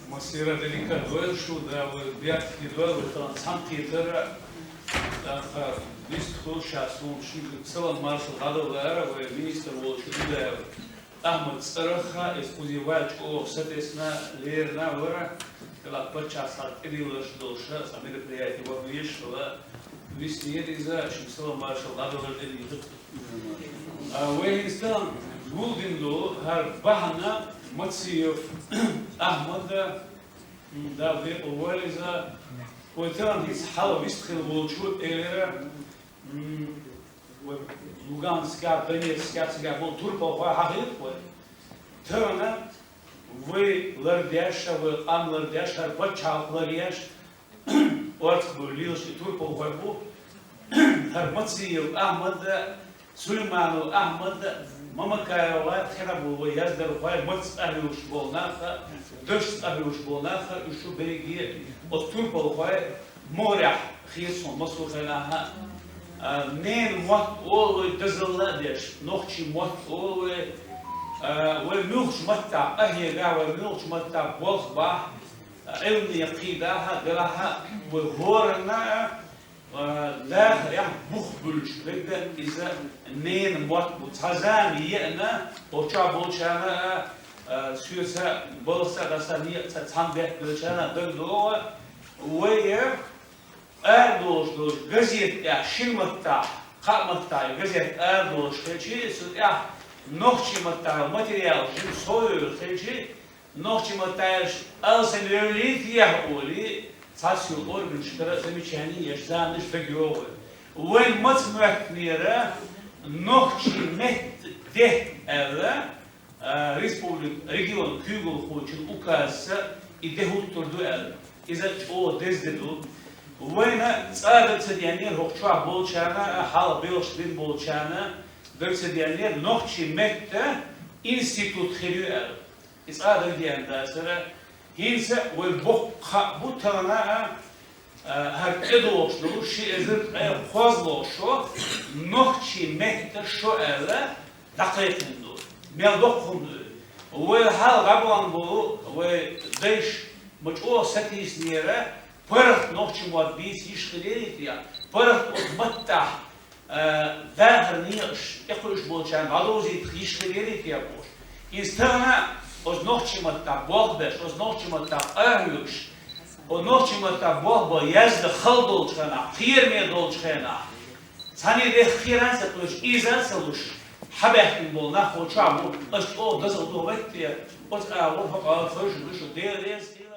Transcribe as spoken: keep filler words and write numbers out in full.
Массера деликат дойла шу, да, вай бехке дойла, вай тхан цхьан кхетара, тӀаккха вистхула ша суна шуьга салам маршал дӀадалара, вай министр волчу Дудаев Ахьмад цӀарахха, иза кхузий вай чӀогӀа сатесна, лерина вара, хила паччахьа цхьа тӀедилларш долуша, цхьа мероприяти ваха везаш хила, виснера иза, шуьга салам маршал дӀадалар делийта. А, вай хӀинца гулдина долу хӀара бахьана Мациев Ахьмада, м, Дала декъала войла иза, вай тахана хӀинца хьала вистхила волчу элира, м, вай Луганскехь, Донецкехь цигахь болу турпалхой хьахийра вай. Тахана вай лардеш, вай къам лардеш, хӀара паччахьалкх ларъеш, орцахбуьйлуш и турпалхой бу, хӀара Мациев Ахьмада, Сулейманов Ахьмада, Мамакаева, хенахь болу вай яздархой, маца къахьоьгуш болу нах а, дашца къахьоьгуш болу нах а, уьш шу берриге оцу турпалхойн могӀарехь хета суна массо а хенахь а. А, ненан мотт олу вай дозалла а деш, нохчийн мотт олу вай, а, вай муьлхачу маттахь къахьегахь, вай муьлхачу маттахь болх бахь, Ӏилмане кхийдахь а, делахь а, вай хӀоранна а, а, дахарехь бух буьллуш верг а иза ненан мотт бу. Цхьа зама еана, оцу чохь болчарна а, а, соьца балхаца а, даса некъаца цхьаьна бехк беллачарна а дагадогӀу, вай арадолуш долчу газета тӀехь шина маттахь, кхаа маттахь и газета арадолуш хилчи, цу тӀехь нохчийн маттахь материал жима совйевлла хилчи, нохчийн маттахь алсамъевллий техьа олий, цхьацца йолу органашкара замечани еш заманаш дагайогӀу. Вайн маца моьттинера нохчийн меттан де аьлла, а, республик, регион куьйгалхочун указца и де хӀуттур ду аьлла. Иза чӀогӀа деза де ду. Вайна цкъа а дага ца деанера, хӀокху чохь болчарна а, хьалха белхаш бина болчарна а дага ца деанера, нохчийн меттан институт хир ю аьлла. И цкъа а дага деана дацара. ХӀинца вай боккха хаа бу тахана а, а, хӀара тӀедогӀуш долу ши эзар ткъе кхозлагӀа шо нохчийн меттан шо аьлла дӀакхайкхина ду. Мел доккха хӀума ду. Вай хьалха дӀабахана болу вай дайша ма чӀогӀа сатийсинера, паргӀат нохчийн мотт бийца йиш хилерий те, паргӀат оцу маттахь а, дахаран некъаш тӀекхуьуш болчарна дӀадовзийтах йиш хилерий те бохуш. Иза тахана оцу нохчийн маттахь болх беш, оцу нохчийн маттахь къахьоьгуш, оцу нохчийн маттахь болх бан яздан хала долчу хенахь, кхераме долчу хенахь, цхьаьна дехха кхерам а ца кхоьруш, иза а ца луш, хьабаьхкина болу нах хӀокху чохь бу, аса чӀогӀа дозалла ду вай те, оцу агӀор хӀокху агӀор хевшина ду шу, Дела реза те.